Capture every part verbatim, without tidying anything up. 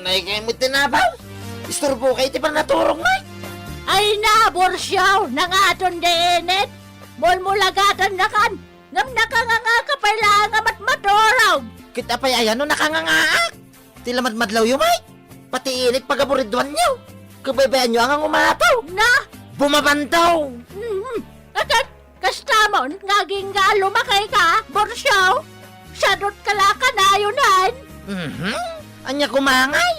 Ay, kayat met ti nabaw. Isturbo kay ti pannaturog, Mike. Ay na, Borsiaw, nangaton di init. Mulmulagatannakan. Ngem nakanganga ka pay laeng a matmaturog. Ket apay aya no nakangangaak? Ti lamadmadlawyo, Mike. Pati init pagaburidwanyo. Kabaybayanyo a nga umato. Na? Bumabandaw. Mhm. Akat, kastamon nga agingga a lumakay ka, Borsiaw? Sadot ka la kanayon. Mhm. Ania koma ngay?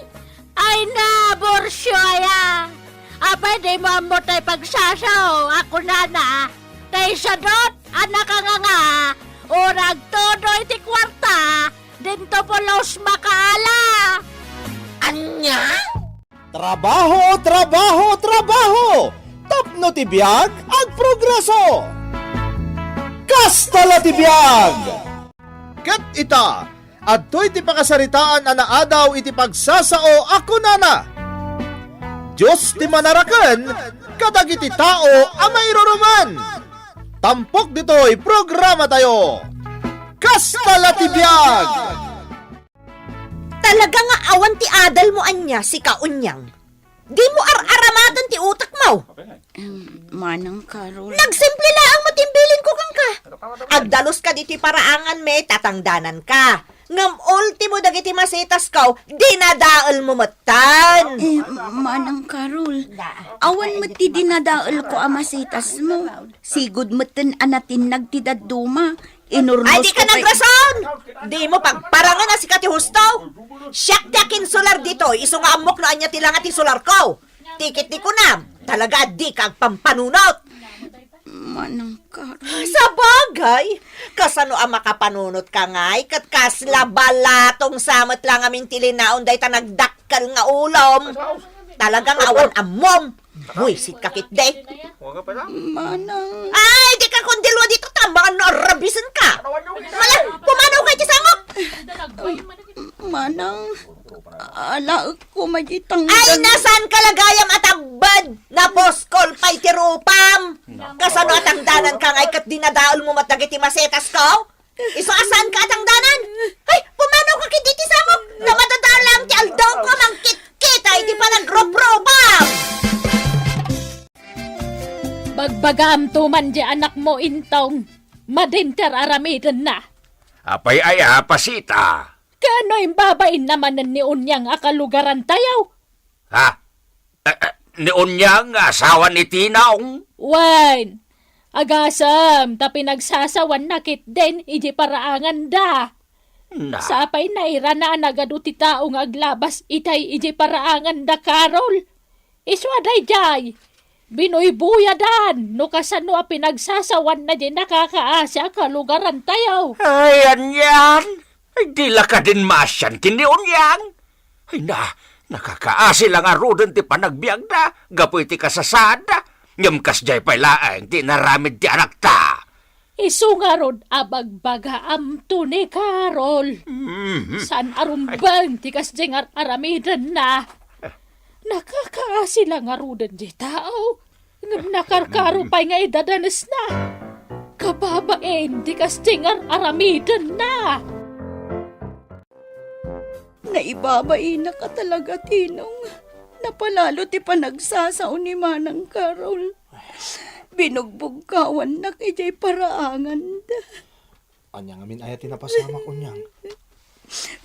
Ay na, Borsiaw aya. Apay dimo ammo tay pagsasao a kunana, tay sadot a nakanganga, o nagtudo iti kuarta, dinto pulos makaala. Ania? Trabaho, trabaho, trabaho! Tapno ti biag, agprogreso! Kasta la ti biag! Ket ita, adtoy ti pakasaritaan a naadaw iti pagsasao a kunana, "Dios ti manaraken kadagiti tao a mairuruman." Tampok ditoy programatayo. Kasta la ti biag! Talaga nga awan ti adalmo ania, sika, Unyang. Dimo ar-aramaten ti utekmo. Em, Manang Carol. Nagsimple laeng met ti imbilinko kenka. Agdaluska ditoy paraanganmi, ta tangdananka. Ngem ultimo dagiti masitasko, dinadaelmo metten. Eh, Manang Carol, awan met ti dinadaelko a masitasmo. Sigud metten a natinnag ti dadduma. Inurnos Ay, di ka ko kay nagrason! Dimo pagparangen a sika ti husto! Siak ti akinsular ditoy, isu nga ammok no ania ti langa ti sularko. Ti ket ti kunam, talaga a dika agpampanunot. Manang Carol. Sabagay, kasano a makapanunot ka ngay, ket kasla balatong sa met la ngamin ti linaon dayta nagdakkel nga ulom. Talaga nga awan ammom. Buisit ka, kitdi. Manang. Ay, di ka kundilwa dito, tambangan no arabisin ka. Mala, pumanaw ka iti sangok. Manang, alaek ko magitang Ay, nasan ka lagayam a tagbed? Naposkol pay ti rupam. Kasano a tangdanan ka ngay ket dinadael mo met dagiti masetas ko? Isu a saan ka a tangdanan? Ay, pumanaw ka ket iti sangok. Namadadalan ti aldaw ko, mangkitkita iti panagruprupam. Bagbagaamto man di anakmo, Intong, madin ti ar-aramidenna. Apay aya, Pasita? Kaano imbabain na manen ni Unyang a kalugarantayo? Ha? Eh, eh, ni Unyang nga asawa ni Tinong? Wen, agasem ta pinagsasawanna ketdin iti paraanganda. Na. Sapay nairana a nagadu ti tao nga aglabas itay iti paraanganda, Carol. Isu a daydiay, binuybuyadan no kasano a pinagsasawanna diay nakakaasi a kalugarantayo. Ay, anian? Ay, di la kadin maasian ken ni Unyang. Ay na, nakakaasi la ngaruden ti panagbiagda gapu iti kasasaadda. Ngem kasdiay pay laeng ti inaramid ti anakta. Isu ngarud a bagbagaamto ni Carol. Mhm. Saan a rumbeng ti kasdiay nga ar-aramidenna. Nakakaasi la ngaruden ti tao. Ngem nakarkaro pay nga idadanesna. Kababain ti kasdiay nga ar-aramidenna. Naibabainaka talaga, Tinong. Napalalo ti panagsasao ni Manang Carol. Binugbugkawannak idiay paraanganda. Ania ngamin aya ti napasamak, Unyang?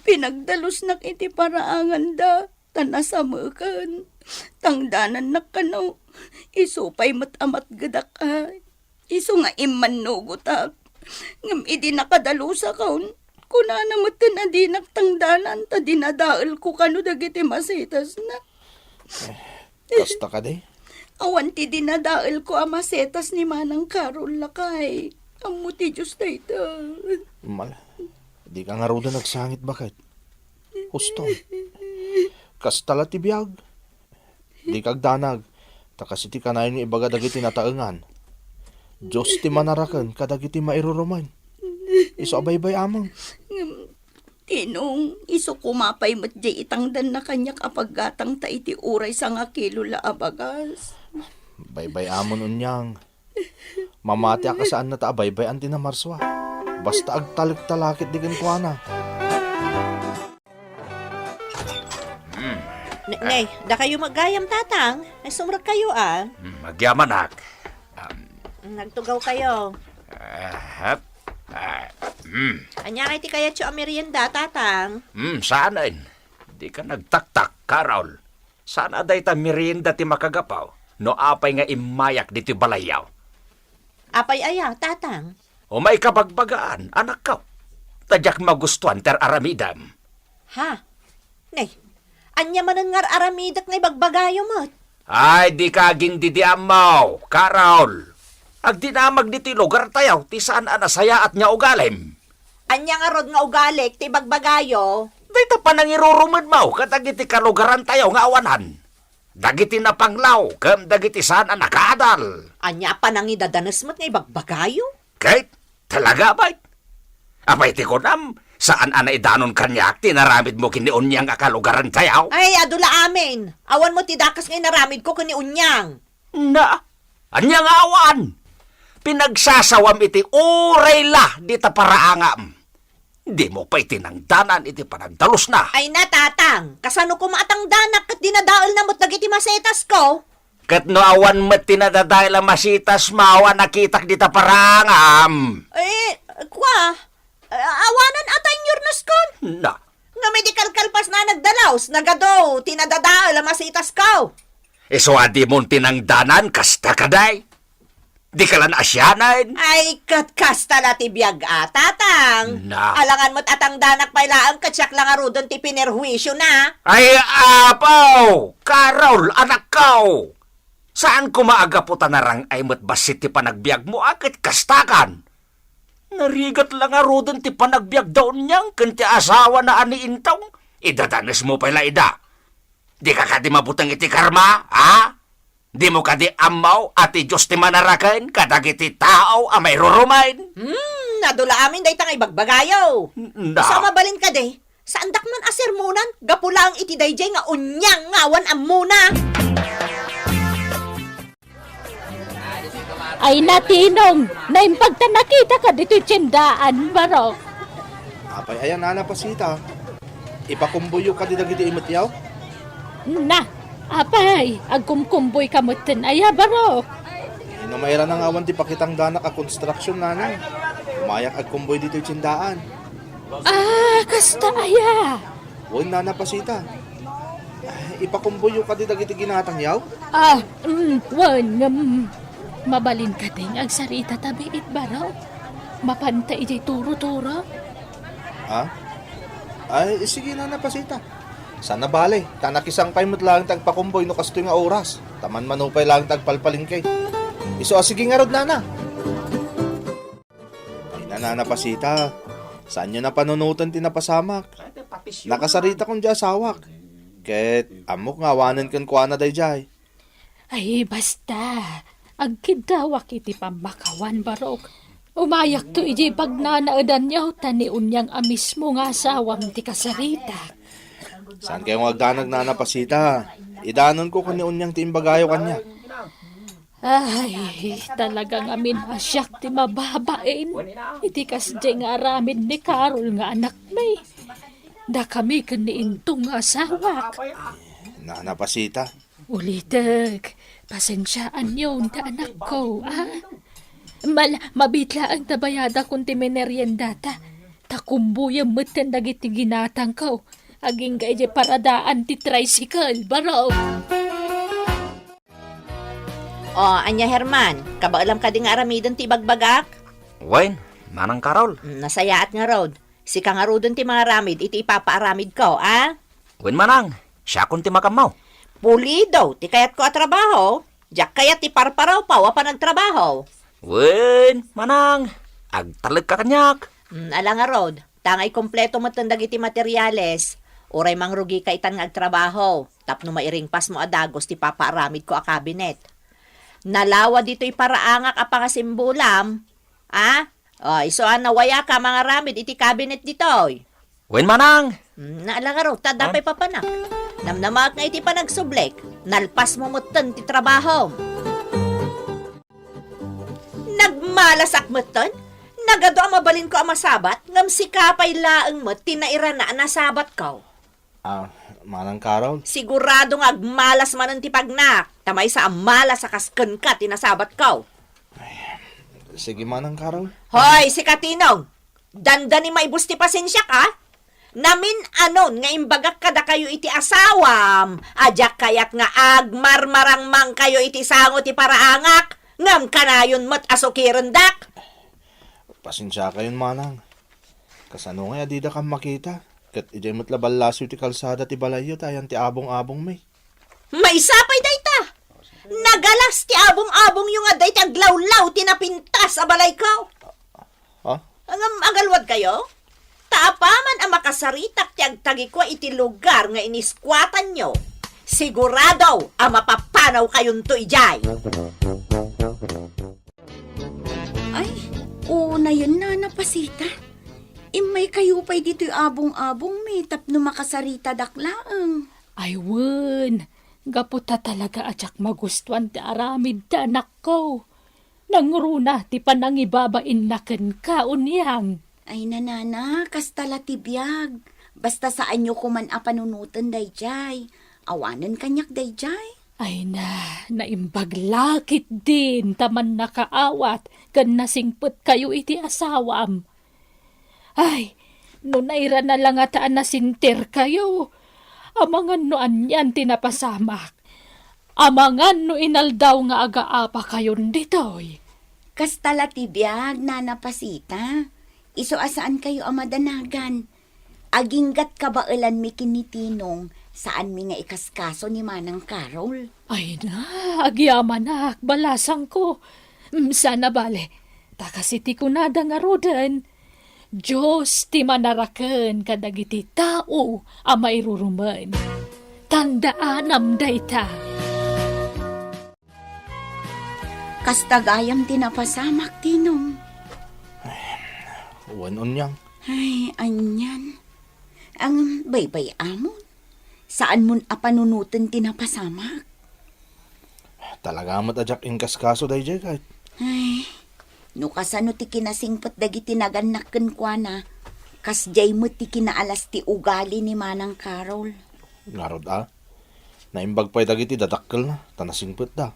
Pinagdalusnak iti paraanganda, ta nasameken. Tangdanannak kano, isu pay met a matgedak a isu nga immannugotak. Ngem idi nakadalusakon, kunana metten a dinak tangdanan ta dinadaelko kano dagiti masetasna. Eh, kasta kadi? Awan ti dinadaelko a masetas ni Manang Carol, lakay. Ammo ti Dios dayta. Mal, dika ngaruden agsangit baket. Husto. Kasta la ti biag. Dika agdanag, ta kas iti kanayon nga ibaga dagiti nataengan, Dios ti manaraken kadagiti mairurumen. Isu a baybay-amem. Ngem, Tinong, isu koma pay met diay itangdanna kaniak a paggatangta iti uray sangakilo la a bagas. Baybay-amon, Unyang. Mamati a kasaanna ta abaybay-an ti namarsua. Basta agtalekta la ketdi kenkuana. Hmm, Ne, ne, dakayo met gayam, Tatang. Ay, sumrekkayo, a. Hmm, agyamanak. Um, Nagtugawkayo. Ah, hap. Ah, hmm. Ania ngay ti kayatyo a merienda, Tatang? Hmm, saanen. Dika nagtaktak, Carol. Saan a dayta merienda ti makagapu no apay nga immayak ditoy balayyo? Apay aya, Tatang? O maikabagbagaan, anakko. Ta diak magustuan ti ar-aramidem. Ha? Ne, ania manen nga ar-aramidek nga ibagbagayo met? Ay, dika agingdidiammo, Carol. Agdinamag ditoy lugartayo ti saan a nasayaat nga ugalim. Ania ngarud nga ugalik ti ibagbagayo? Dayta panangirurumedmo kadagiti kalugarantayo nga awanan. Dagiti napanglaw ken dagiti saan a nakaadal. Ania a panangidadanes met nga ibagbagayo? Ket talaga, bay? Apay ti kunam, saan a naidanon kaniak ti naramidmo ken ni Unyang a kalugarantayo? Ay, adu la amin. Awan met ti dakes nga inaramidko ken ni Unyang. Na, ania nga awan? Pinagsasawam iti uray la dita paraangam. Dimo pay tinangdanan iti panagdalusna. Ay na, Tatang, kasano koma a tangdanak ket dinadaelna met dagiti masetasko? Ket no awan met ti nadadael a masetasmo a nakitak dita paraangam. Eh, kua, a-, awanan a ta inyornoskon. Na. Ngem idi kalkalpasna a nagdalus, nagadu ti nadadael a masetasko. Isu a dimon tinangdanan, kasta kadi? Dika la naasianen? Ay, ket kasta la ti biag a, Tatang. Na. Alangan met a tangdanak pay laeng ket siak la ngaruden ti pinerhuisiona. Ay, apo! Carol, anakko! Saan koma a gapu ta narang-ay met bassit ti panagbiagmo a ket kastakan? Narigat la ngaruden ti panagbiagda Unyang ken ti asawana a ni Intong. Idadanesmo pay la ida. Dika kadi mabuteng iti karma, a? Dimo kadi ammo a ti Dios ti manaraken kadagiti tao a mairurumen? Hmm, adu la amin dayta nga ibagbagayo. N-, na. Isu a mabalin kadi, saandak man a sermonan gapu laeng iti daydiay nga Unyang nga awan ammona. Ay, natinong, naimbag ta nakitaka ditoy tiendaan, Barok. Apay aya, Nana Pasita? Ipakumboyyo kadi dagiti imetyaw? Na, apay, agkumkumboyka metten aya, Barok? Ino mairana nga awan ti pakitangdanak a konstruksion, Nana? Umayak agkumboy ditoy tiendaan. Ah, kasta aya? Wen, Nana Pasita. Ipakumboyyo kadi dagiti ginatangyaw? Ah, mm, wen, ngem mabalin kadi nga agsarita ta biit, Barok? Mapanta idiay turo-turo? Ha? Ay, sige, Nana Pasita. Saan a bale, ta nakisangkay met laeng ti agpakumboy no kastoy nga oras. Ta manmanupay laeng ti agpalpalengke. Isu a, sige ngarud, Nana. Ay, Nana Pasita, saanyo a panunoten ti napasamak. Nakasaritakon diay asawak. Ket ammok nga awanen kenkuana daydiay. Ay, basta. Agkiddawak iti pammakawan, Barok. Umayakto idiay pagnanaedanyo, ta ni Unyang a mismo nga asawam ti kasaritak. Saankayo nga agdanag, Nana Pasita? Idanonko ken ni Unyang ti imbagayo kaniak. Ay, talaga ngamin a siak ti mababain iti kasdiay nga aramid ni Carol nga anakmi. Dakami ken ni Intong nga asawak. Nana Pasita. Ulitek, pasensiaanyon ti anakko, a? Mal-, mabiit laeng ta bayadakon ti meriendata. Ta kumboyem metten dagiti ginatangko. Agingga idiay paradaan ti tricycle, Barok. O, ania, Herman? Kabaelam kadi nga aramiden ti ibagbagak? Wen, Manang Carol. Mm, nasayaat ngarud. Sika ngaruden ti mangaramid iti ipapaaramidko, a? Wen, Manang, siakon ti makammaw. Pulido ti kayatko a trabaho. Diak kayat ti parparawpaw a panagtrabaho. Wen, Manang, agtalekka kaniak. Mm, ala ngarud. Ta nga ikumpleto metten dagiti materiales, uray mangrugika itan nga agtrabaho tapno mairingpasmo a dagus ti papaaramidko a kabinet. Nalawa ditoy paraangak a pangasimbulam, a? O, isu a nawayaka mangaramid iti kabinet ditoy. Wen, Manang. Hmm, naalagaro, ta dapay papanak. Namnamaak nga iti panagsublik, nalpasmo metten ti trabahom. Nagmalasak metten? Nagadu a mabalinko a masabat, ngem sika pay laeng met ti nairana a nasabatko. Ah, Manang Carol? Sigurado nga agmalas manen ti pagnak, ta maysa a malas a kas kenka ti nasabatko. Sige, Manang Carol. Hoy, sika Tinong! Dandani maibus ti pasensiak, a? Namin-anon nga imbagak kadakayo iti asawam a diak kayat nga agmarmarangmangkayo iti sango ti paraangak, ngem kanayon met a sukirendak. Pasensiakayon, Manang. Kasano ngay a didakam makita? Ket idiay met la ballasiw ti kalsada ti balayyo ta ayan ti abong-abongmi. Maysa pay dayta! Nagalas ti abong-abongyo nga adda iti aglawlaw ti napintas a balayko. Ha? Ngem agalwadkayo? Ta apaman a makasaritak ti agtagikua iti lugar nga iniskuatanyo, sigurado a mapapanawkayonto idiay. Ay, unayen, Nana Pasita. Immaykayo pay ditoy abong-abongmi tapno makasaritadak laeng. Ay wen, gapu ta talaga a diak magustuan ti aramidda, anakko. Nangruna ti panangibabainna kenka, Unyang. Ay, Nana, kasta la ti biag. Basta saanyo koman a panunoten daydiay. Awanen kaniak daydiay. Ay na, naimbag la ketdin ta mannakaawat ken nasingpetkayo iti asawam. Ay, no nairana la ngata a nasenterkayo, amangan no anian ti napasamak. Amangan no inaldaw nga agaapakayon ditoy. Kasta la ti biag, Nana Pasita. Isu a saankayo a madanagan. Aginggat kabaelanmi ken ni Tinong, saanmi nga ikaskaso ni Manang Carol. Ay na, agyamanak, balasangko. Mm, saan a bale, ta kas iti kunada ngaruden, Dios ti manaraken kadagiti tao a mairurumen. Tandaanam dayta. Kasta gayam ti napasamak, Tinong. Wen, Unyang. Ay, anian. Ang baybay-amon. Saanmon a panunoten ti napasamak. Talaga met a diak inkaskaso daydiay, ket. Ay, no kasano ti kinasingpet dagiti nagannak kenkuana, kasdiay met ti kinaalas ti ugali ni Manang Carol. Ngarud a, naimbag pay dagiti dadakkelna, ta nasingpetda.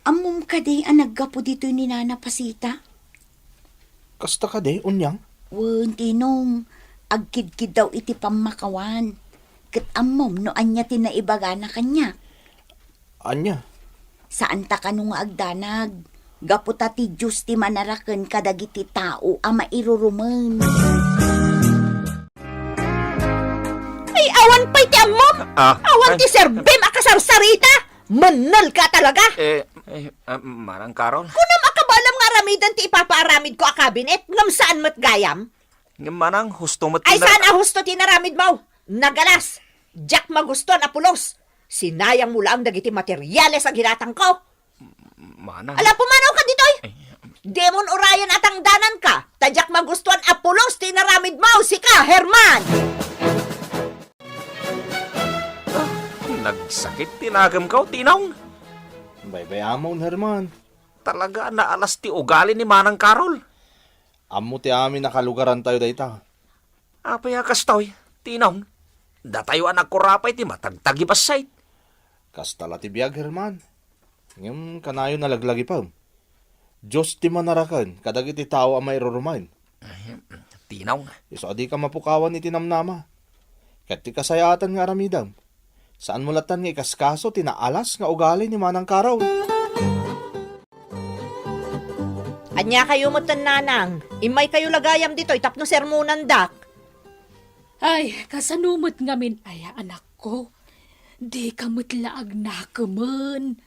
Ammom kadi a naggapu ditoy ni Nana Pasita? Kasta kadi, Unyang? Wen, Tinong, agkidkiddaw iti pammakawan. Ket ammom no ania ti naibagana kaniak? Ania? Saanta kano nga agdanag. Gapu ta ti Dios ti manaraken kadagiti tao a mairurumen. Ay, awan pay ti ammom! Ah, awan ay, ti serbim a kasarsarita! Mennel ka talaga! Eh, eh, ah, Manang Carol? Kunam a kabaelam nga aramidan ti ipapaaramidko a kabinet, ngem saan met gayam? Ngem manang, husto met ti... Ay, saan a husto ti inaramidmo? Nagalas! Diak magustuan a pulos! Sinayangmo laeng dagiti materiales a ginatangko! Manang. Ala, pumanawka ditoy! Ay. Dimon urayen a tangdananka, ta diak magustuan a pulos ti inaramidmo, sika, Herman! Ah, nagsakit ti nagemko, Tinong. Baybay-amon, Herman. Talaga, naalas ti ugali ni Manang Carol. Ammo ti amin a kalugarantayo dayta. Apay a kastoy, Tinong? Datayo a nagkurapay ti matagtagibassit. Kasta la ti biag, Herman. Ngem kanayon a laglagipem. Dios ti manaraken kadagiti tao a mairurumen. Ay, Tinong. Isu a dika mapukawan iti namnama. Ket ti kasayaatan nga aramidem, saanmo latta nga ikaskaso ti naalas nga ugali ni Manang Carol. Ania kayo metten, Nanang? Immaykayo la gayam ditoy tapno sermonandak. Ay, kasano met ngamin aya, anakko? Dika met la agnakemen.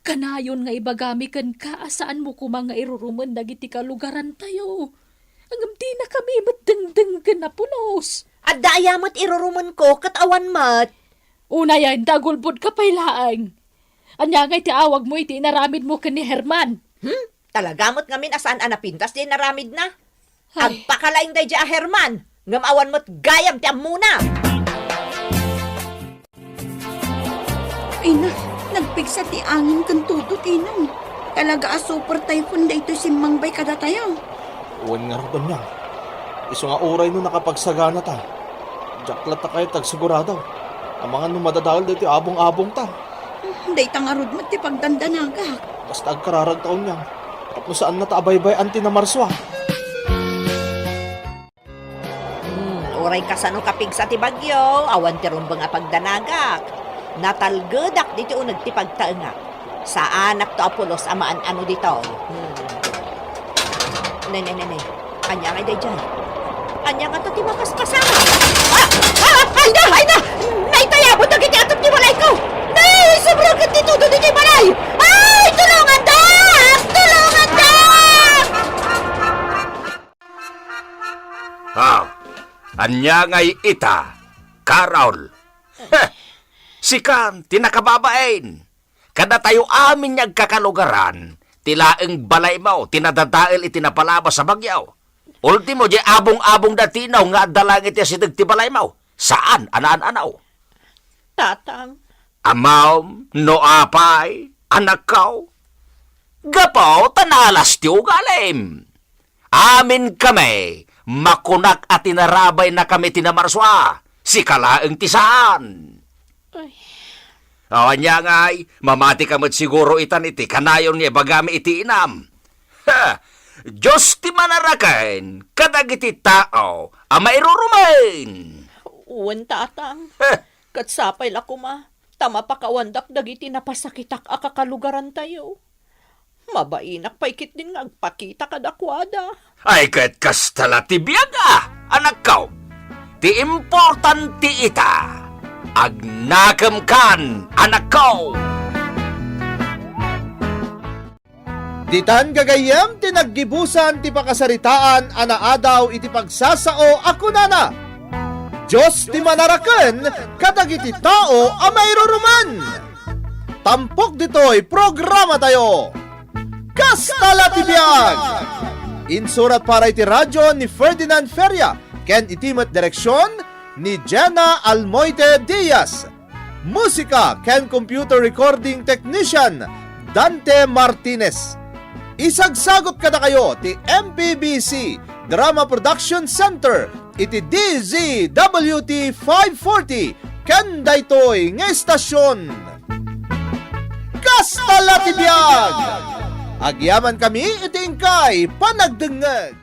Kanayon nga ibagami kenka a saanmo koma nga irurumen dagiti kalugarantayo. Ngem dinakami met dengdenggen a pulos. Adda aya met irurumenko ket awan met. Unayen ta agulbodka pay laeng. Ania ngay ti awagmo iti inaramidmo ken ni Herman? Hmm? Talaga met ngamin a saan a napintas ti inaramidna? Ay. Agpakalaing daydiay a Herman, ngem awan met gayam ti ammona. Ay na, nagpigsa ti angin ken tudo, Tinong. Talaga a super typhoon daytoy simmangbay kadatayo. Wen ngarud, Unyang. Isu nga uray no nakapagsaganata. Diak latta kayat agsigurado. Amangan no madadael daytoy abong-abongta. Dayta ngarud met ti pagdandanagak. Basta agkararagta unyan. Tapno saannata a baybay-an ti Namarsua. Hmm, uray kasano kapigsa ti bagyo, awan ti rumbeng a pagdanagak. Natalgedak ditoy uneg ti pagtaengak. Saanakto a pulos a maan-ano ditoy. Hmm. Ne, ne, ne, ne. Ania ngay daydiay? Ania ngata ti mapaspasar? Ah! Ah! Ayna! Ayna! Naitayabo dagiti atop ti balayko! Naisubroken ti tudo ditoy balay! Ay! Tulongandak! Tulongandak! Ah, ania ngay ita, Carol? Heh! Sikan ti nakababain. Kadatayo amin nga agkakalugaran, ti laeng balaymo ti nadadael iti napalabas a bagyo. Ultimo, diay abong-abong da tinaw nga adda laeng iti asideg ti balaymo. Saan a naan-anaw. Tatang. Amam, no apay, anakko. Gapu ta naalas ti ugalim. Amin kami, makunak a tinarabaynakami ti Namarsua, sika laeng ti saan. Ay. Awan nia ngay, mamati ka met siguro itan iti kanayon nga ibagami iti inam. Ha! Dios ti manaraken kadagiti tao a mairurumen. Wen, Tatang. Heh. Ket sapay la koma, ta mapakawandak dagiti napasakitak a kakalugarantayo. Mabainak pay ketdin nga agpakita kadakuada. Ay, ket kasta la ti biag a, anakko. Ti importante ita, agnakemkan, anakko. Ditan gagayyem ti naggibusan ti pakasaritaan a naadaw iti pagsasao a kunana, "Dios ti manaraken kadagiti tao a mairuruman." Tampok ditoy programatayo. Kasta la ti biag! Insurat para iti radio ni Ferdinand Feria ken iti met direksion ni Jenna Almoite Diaz. Musika ken computer recording technician, Dante Martinez. Isagsagut kadakayo ti M P B C Drama Production Center iti D Z W T five forty ken daytoy nga estasion. Kasta la ti biag! Agyamankami iti inkay panagdengngeg.